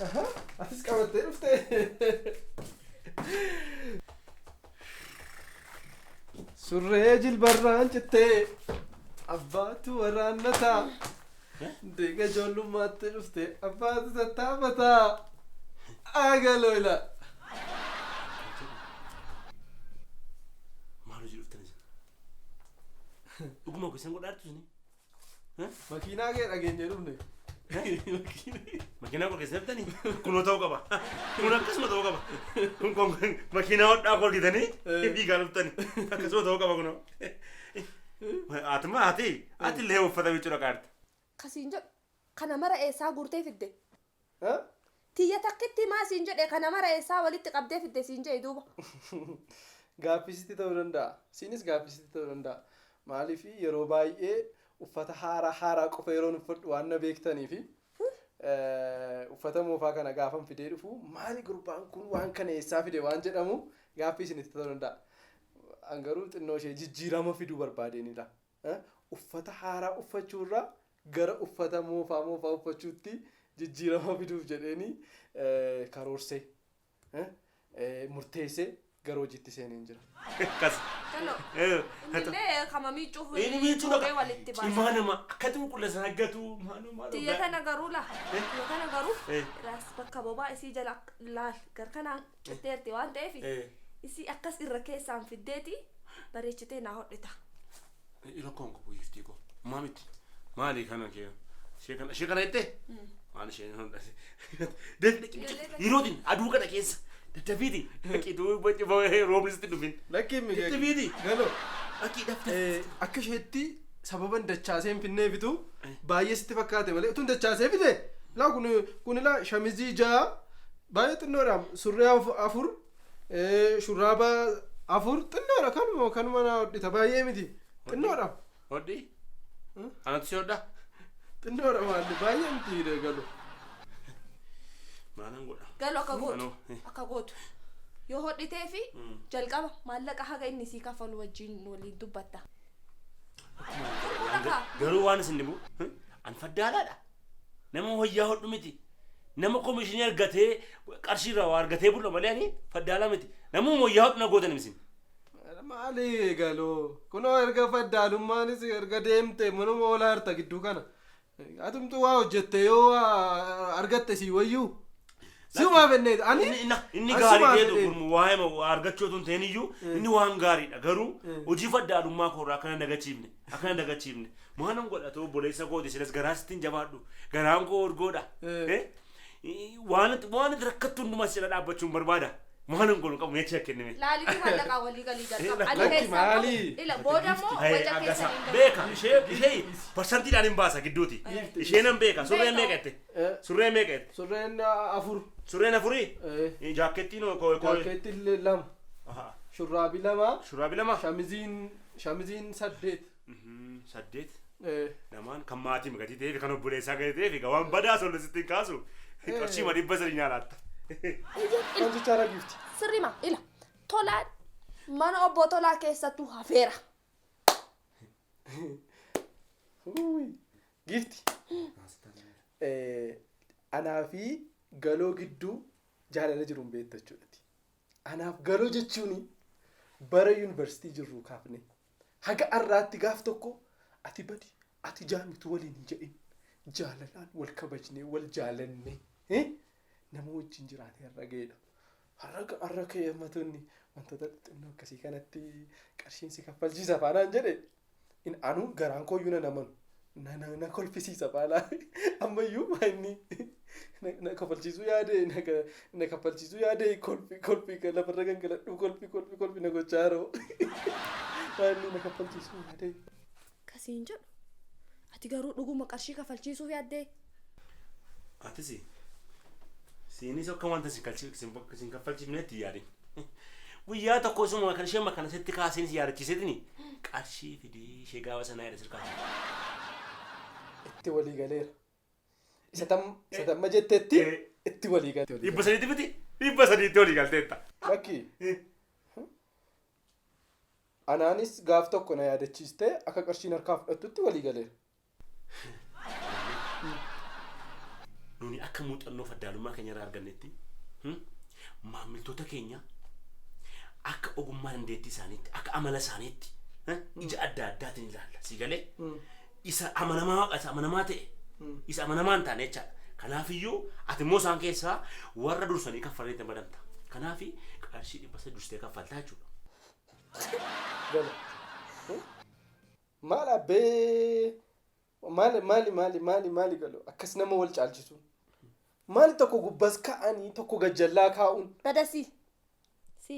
Atis qabattee dhuftee. Surree jilbarraan cittee abbaatu waraannataa. Deega ijoollummaatti dhufte abbaatu tattaafataa. Agaloo ila. Maal hojii dhuftan isin? Dhuguma isin godhaartu isin? Makiinaa kee dhageenyee dhufne. Makiinaa koo keessa dhuftanii? Kunoo ta'uu qaba. Kun akkasuma ta'uu qaba. Kun kun makiinaa hodhaa koo argitanii fiigaa dhuftanii. Akkasuma ta'uu qaba kunoo. Atuma ati ati illee uffata miiccuu dhaqaa jirta. Kasiin jedhu kana mara eessaa guurtee fidde? Tiyya takkitti maa siin jedhe kana mara eessaa walitti qabdee fidde siin jedhe duuba. Gaaffisitti ta'uu danda'a. Siinis gaaffisitti ta'uu danda'a. Maaliif yeroo baay'ee uffata haaraa haaraa qofa yeroon uffadhu waan na beektaniifi uffata moofaa kana gaafan fidee dhufu maali gurbaan kun waan kana eessaa fide waan jedhamu gaaffii isinitti ta'uu danda'a. An garuu xinnoo ishee jijjiirama fiduu barbaadeenidha. Uffata haaraa uffachuurraa gara uffata moofaa moofaa uffachuutti jijjiirama fiduuf jedheeni karoorsee murteessee gara hojiitti seeneen jira. Akkas. Galoo. Innillee kama miicuuf Inni miiccuu kophee dhaqa. walitti Cimaa baasa. nama akkatti qulqulleessan argatu. Maaloo maaloo. Tiyya tana garuu laa. Tiyya tana garuu Eh. raas bakka bobaa isii jala laal gar kanaan citteerti waan ta'eef isii akkas irra keessaan fiddeeti bareechitee naa hodhita. Rakkoon qabu giiftii koo. Maa miti. Maali kana kee? Ishee kana ishee kana jettee? Maal isheen hodhase? Yerootiin aduu kana keessa daddafiiti. Dhaqiituu roobni sitti dhufin. Lakki miti. Daddafiiti. Galoo. Dhaqii dafte. Akka isheetti sababan dachaasee hin finneefitu baay'ee sitti fakkaate malee utuun dachaasee fide laa kun kun laa shamizii ja'a baay'ee xinnoodha surree afur shurraaba afur xinnoodha kanuma kanuma naa hodhita baay'ee miti xinnoodha Hodhi. Anatu si hodha. xinnoodha maalli baay'ee miti galu. Maalan godha? Galoo akka gootu Anoo. akka gootu yoo hodhitee fi jalqaba maallaqa haga inni sii kafalu wajjin waliin dubbatta. Dhaqaa. Garuu waan isin dhibu an faddaalaadha. Nama wayyaa hodhu miti. Nama komishinii argatee qarshii irraa waa argatee bulu malee ani faddaalaa miti. Namuma wayyaa hodhu na gootan isin. Maali galoo kunoo erga faddaalummaanis erga deemte manuma oolaa jirta gidduu kana atumtu waa hojjette yoo waa argatte sii wayyuu siumaa fenneet ani Inni ani gaarii siumaa ta'etu fedheen. gurmu waa'ee waa argachuu otoo hin ta'in iyyuu inni waan gaariidha garuu hojii faddaalummaa koorraa akkana dagachiifne akkana dagachiifne maalan godha ta'u obboleessa kooti silas garaa sittiin jabaadhu garaan koo orgoodha. Waan waan itti rakkattu hundumaa sila dhaabbachuun barbaada. Maalan godhu qabu meecha kennime. Laalitii maallaqaa walii galii jalqaba. Ani Lakki keessaa qabu. maali? Ila booda immoo waca keessan hin galu. Beeka ishee ishee parsantiidhaan hin baasa gidduuti. Ishee nan beeka surreen meeqa jette? Surreen meeqa jette? Surreen afur. Surreen afurii? Jaakkeettiin koo koo. Jaakkeetti illee lama. Shurraabii lama. Shurraabii lama. Shamiziin shamiziin saddeet. Saddeet. Namaan kan maatii gatii ta'eef kan obboleessaa gatii ta'eef egaa waan badaa sol sitti hin kaasu. Qarshii ma 300 nyaalatta. Kan jechaadha giifti. Sirrima ila tolaan mana obbo Tolaa keessattuu hafeera. Giifti. Anaa fi galoo gidduu jaalala jiru hin beektu jechuudha. Anaaf galoo jechuun bara yuunivarsiitii jirru kaafne haga har'aatti gaaf tokko ati badi ati jaamitu waliin hin jedhin jaalalaan wal kabajnee wal jaalannee nama wajjin jiraatee har'a ga'edha. Har'a har'a ka'ee ammatoonni wantoota xixinnoo akkasii kanatti qarshiin si kaffalchiisa faanaan jedhe in anuu garaan kooyyuu nan amanu na na na kolfisiisa faanaa ammayyuu maa inni na na kaffalchiisuu yaade na ka- na kaffalchiisuu yaade kolfi kolfi lafarra gangaladhuu kolfi kolfi kolfi na gochaa yeroo maa inni na kaffalchiisuu yaade. Kasiin jedhu ati garuu dhuguma qarshii kafalchiisuuf yaaddee? Atis siinis akka wanta sin kalchi sin kaffalchiifnetti hin yaadin. Guyyaa tokko isuma kan ishee makana sitti kaaseen si yaadachiiseetini qarshii fidii ishee gaafa sanaa jedhe sirkaa. Itti walii galeera. Isa tam isa tamma jettetti itti walii galeera. 300tti miti 300tti walii galteetta. Lakki. Anaanis gaaf tokko na yaadachiistee akka qarshiin harkaa fudhattutti walii galeera. Nuni akka muuxannoo faddaalummaa keenya irraa argannetti maamiltoota keenya akka ogummaa dandeettii isaaniitti akka amala isaaniitti ija adda addaatiin ilaalla. Si galee isa amanamaa isa amanamaa ta'e isa amanamaa hin taane jechaadha. Kanaafiyyuu ati immoo isaan keessaa warra dursanii kaffalanii badamta. Kanaafi qarshii 300 dursitee kaffaltaa jechuudha. Gala. Maal abbee maali maali maali maali maali galu akkas nama wal caalchisu. Maali tokko gubbas ka'anii tokko gajjallaa kaa'uun. Badasi. Si.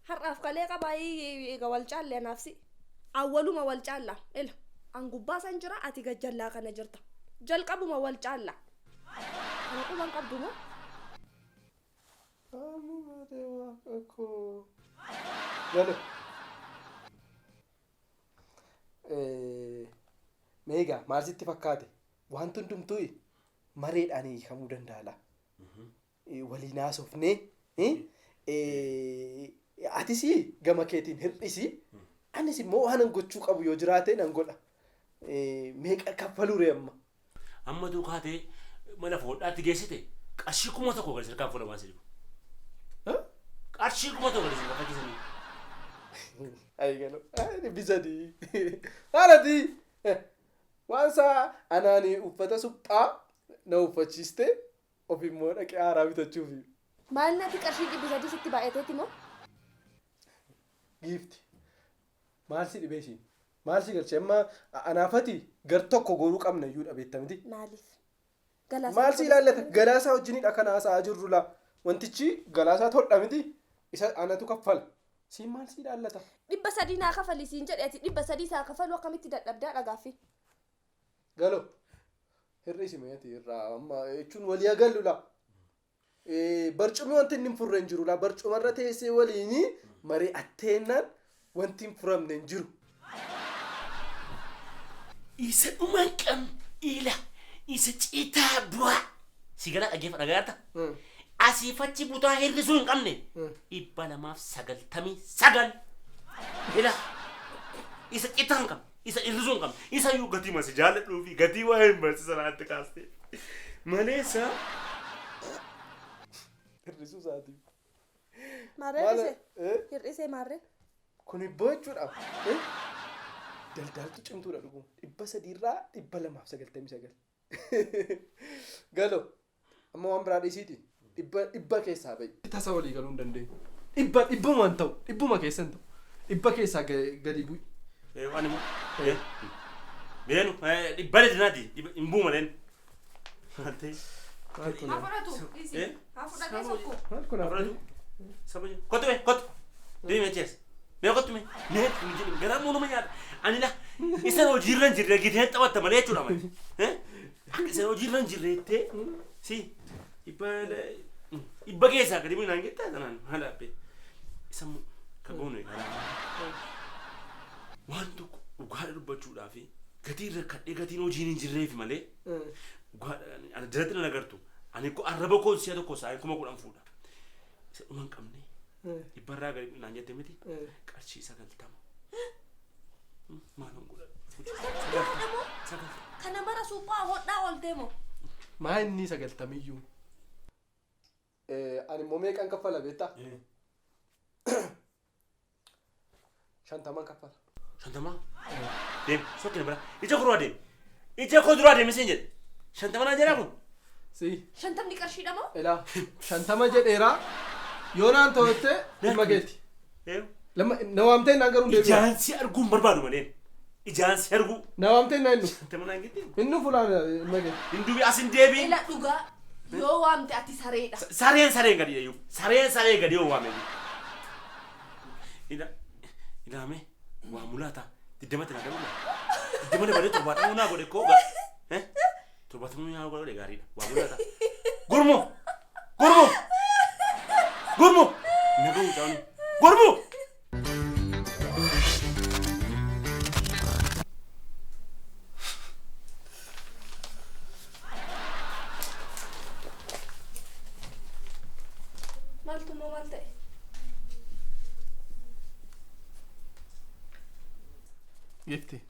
Har'aaf kalee qabaa eega wal caalle anaaf si. Awwaluma wal caalla. Ila an gubbaa san jira ati gajjallaa kana jirta. Jalqabuma wal caalla. Kana quban qabdu moo? Ani malee waaqa koo. Galo. Meegaa maal sitti fakkaate? Wanti hundumtuu mareedhaan hiikamuu danda'a laa. Waliin haasofnee atis gama keetiin hir'isi anis immoo waan an gochuu qabu yoo jiraate nan godha. Meeqa kaffaluu ree amma? Amma tuu kaatee mana foodhaatti geessite qarshii 1000 gadi sirkaan fuula waan si dhibu. Qarshii 1000 gadi sirkaan fakkisanii. Ayi galo 300. Maalati waan isaa anaani uffata suphaa na uffachiiste of immoo dhaqee haaraa bitachuufi. Maal natti qarshii 300 sitti baay'ateeti moo? Giifti. Maal si dhibee ishiin? Maal si galchee amma anaafati gar tokko goruu qabna iyyuu dhabeetta miti. Maaliif? Galaasaa Maal si ilaallata? Galaasaa wajjinidha kan haasa'aa jirru laa. Wantichi galaasaa tol'a miti. Isa anatu kaffala. Siin maal si ilaallata? 300 naa kafali siin jedhe ati 300 isaa kafaluu akkamitti dadhabdaa dhagaaffi? Galoo. Hir'isi meeti irraa amma jechuun walii agallu laa. Barcumni wanti inni hin furre hin jiru laa. Barcumarra teessee waliin mari'atteennaan wanti hin furamne hin jiru. Isa dhuma hin qabne ila isa citaa du'aa si galaa dhaggeeffa dhagaata. Asiif achi butaa hir'isuu hin qabne 299 ila isa citaa hin qabne isa hir'isuu hin qabne isa iyyuu gatii masi jaalladhuu fi gatii waa'ee hin barsiisa naatti kaaste malee isa Hir'isuu isaatii. Maarree Maal- hir'ise? eh? Hir'isee maarree? Kun ibboo jechuudha. Daldaltu cimtuudha dhuguma. 300 irraa 299. Galoo amma waan biraa dhiisiiti. Dhibba keessaa ba'i. Tasa walii galuu hin dandeenyu. Dhibba dhibbuma hin ta'u. Dhibbuma keessa hin ta'u. Dhibba keessaa gadi bu'i. Waan immoo beenu dhibba ledinaati hin bu'u maleen. Maal kun? Haa fudhatu. Dhiisi. Eh? Haa fudhatee sokku. Maal kun? Fudhatu. Saba kottu mee kottu. Deemi achi as. Mee kottu mee. Mee kun jedhu garaa moo nama nyaata. Ani la isan hojiirra hin jirre gitee taphatta malee jechuudha malee. Akka isan hojiirra hin jirre jettee si dhibba keessaa gadi bu'i naan jettaa sanaan maal haphee. Isa immoo ka goonu egaa waan tokko dhugaadha dubbachuudhaa fi gatii irra kadhee gatiin hojiin hin jirreefi malee dhugaadha ani jalatti nan agartu. Ani ko arraba koo si'a tokko saa'in 10,000 fuudha. Isa dhuma hin qabne dhibbarraa gadi naan jette miti qarshii 90. Maal hin godha? Sagaltama. Kana mara suphaa hodhaa ooltee moo? Maa inni sagaltamiyyuu? Ani immoo meeqan kaffala beektaa? 50 kaffala. 50? Deemi sokkina bira. Ija koo duraa deemi. Ija koo duraa deemi siin jedhe. 50 naan jedhaa kun? Si. 50 qarshiidha moo? Ilaa 50 jedheera. Yoo naan ta'utte dhimma keeti. Lama na waamtee naan garuu hin deebi'u. Ijaan si arguu hin barbaadu malee. Ijaan si arguu. Na waamtee naan hin dhufu. 50 naan jettee? Hin dhufu laan dhimma keeti. Hin dubi as hin deebiin. Ila dhugaa yoo waamte ati sareedha. Sareen sareen gadi iyyuu. Sareen saree gadi yoo waame. Ila ilaame waa mulaata. 20 na dabala. 20 dabalee 70 naa godhe koo. 70 naa godhe gaariidha. Waa mulaata. Gurmuu! Gurmuu! Gurmuu! Naga mucaani. Gurmuu! Maaltu immoo maal ta'e? Gifti.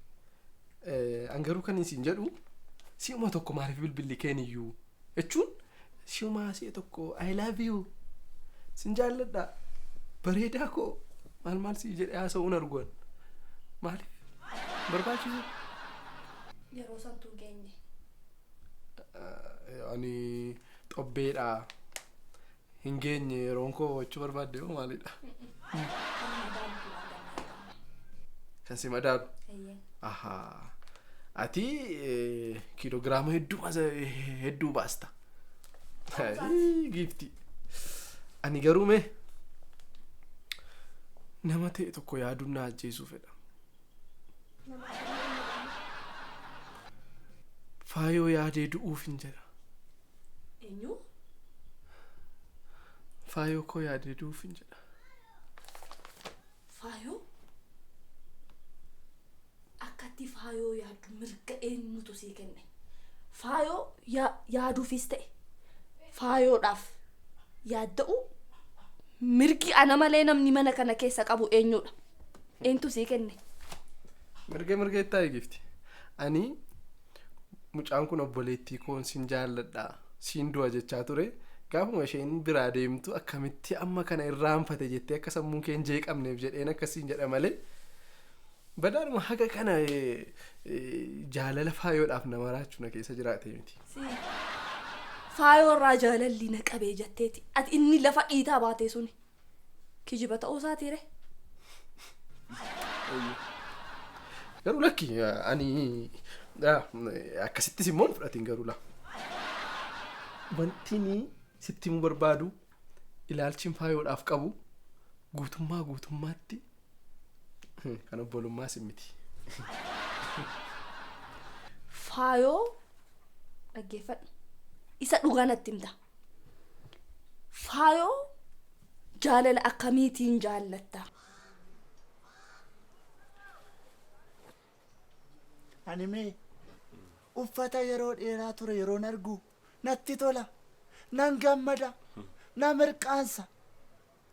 An garuu kan isin jedhu Si'uma tokko maaliif bilbilli keen iyyuu jechuun si'uma si'a tokko I love you sin jaalladha bareedaa koo maal maal si jedhee haasa'uun arguun maaliif barbaachisu? Yeroo santuu geenye. Ani xobbeedha hin geenye yeroon koo jechuu barbaadde hoo maalidha? Kan madaalu arganna. Kan si madaalu? Eeyyee. Ahaa. Ati kiiloogiraama hedduu hedduu baasta. Giifti. Ani garuu mee nama ta'e tokko yaaduun na ajjeesuu fedha. Faayoo yaadee du'uuf hin jedha. Eenyu? Faayoo koo yaadee du'uuf hin jedha. Faayoo? Akkatti faayoo yaaddu mirga eenyutu sii kenne? Faayoo yaaduufis ta'e faayoodhaaf yaadda'u mirgi ana malee namni mana kana keessa qabu eenyudha? Eenyutu sii kenne? Mirga mirga itti giifti. Ani mucaan kun obboleettii koon sin jaalladha siin du'a jechaa ture gaafuma isheen biraa deemtu akkamitti amma kana irraanfate jettee akka sammuun kee hin jeeqamneef jedheen akkasiin jedha malee badaanuma haga kana jaalala faayoodhaaf nama raachuu na keessa jiraate miti. Faayoo irraa jaalalli na qabee jetteeti. Ati inni lafa dhiitaa baate suni kijiba ta'uu isaatiire. Garuu lakki ani akkasittis immoo hin fudhatin garuu la. Wanti ni sitti himuu barbaadu ilaalchiin faayoodhaaf qabu guutummaa guutummaatti kan obbolummaas miti. Faayoo dhaggeeffadhu. Isa dhugaa natti himta. Faayoo jaalala akkamiitiin jaallatta? Ani mee uffata yeroo dheeraa ture yeroon argu natti tola, nan gammada, na mirqaansa.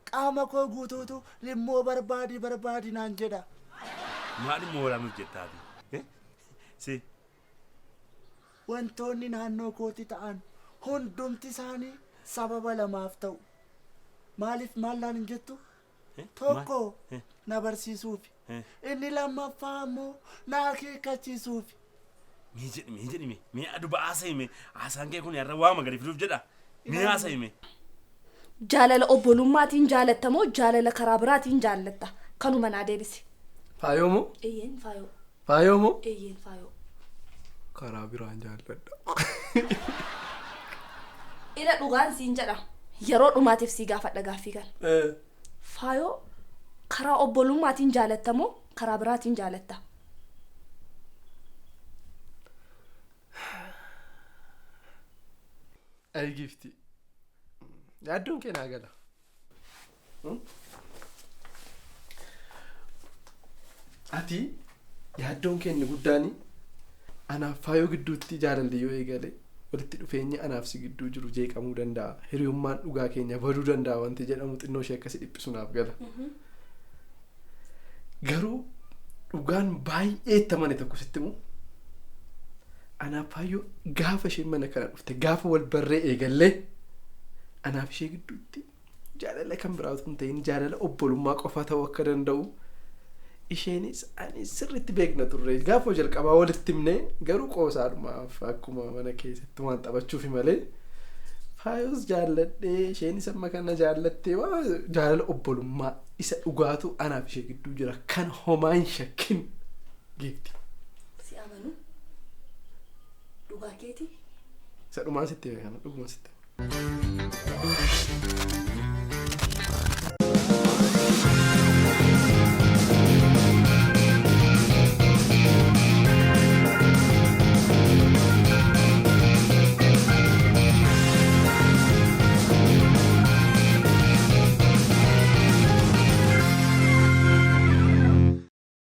Qaama koo guutuutu limmoo barbaadi barbaadi naan jedha. Maal immoo waraanuuf jettaati? Si. Wantoonni naannoo kootti ta'an hundumti isaanii sababa lamaaf ta'u. Maaliif maal naan hin jettu? Tokko na barsiisuufi. Inni lammaffaa immoo na akeekkachiisuufi. Mee jedhi mee jedhi mee mee adu ba'aasa hime haasaan kee kun har'a waama gadi fiduuf jedha. Mee haasa hime. Jaalala obbolummaatiin jaalatta moo jaalala karaa biraatiin jaallatta? Kanuma naa deebisi. Faayoo moo? Eeyyeen faayoo. Faayoo moo? Eeyyeen faayoo. Karaa biraan jaalladha. Ila dhugaan siin jedha. Yeroo dhumaatiif sii gaafadha gaaffii kana. Faayoo karaa obbolummaatiin jaalatta moo karaa biraatiin jaalatta? Ay giifti. Yaaddoon kee naa gala. Ati yaaddoon kee inni guddaan anaaf faayoo gidduutti jaalalli yoo eegale walitti dhufeenyi anaaf si gidduu jiru jeeqamuu danda'a. Hiriyummaan dhugaa keenya baduu danda'a wanti jedhamu xinnoo ishee akkasi dhiphisu naaf gala. Garuu dhugaan baay'ee itti amane tokko sitti himu anaaf faayoo gaafa isheen mana kana dhufte gaafa wal barree eegallee anaaf ishee gidduutti jaalala kan biraa otoo hin ta'in jaalala obbolummaa qofa ta'uu akka danda'u isheenis ani sirriitti beekna turre gaafa jalqabaa walitti himne garuu qoosaadhumaaf akkuma mana keessatti waan taphachuufi malee faayos jaalladhee isheenis amma kana jaallattee waa jaalala obbolummaa isa dhugaatu anaaf ishee gidduu jira kan homaa hin shakkin giifti. Si amanu dhugaa keetii? Isa dhumaan sitti hime kana dhuguma sitti hime.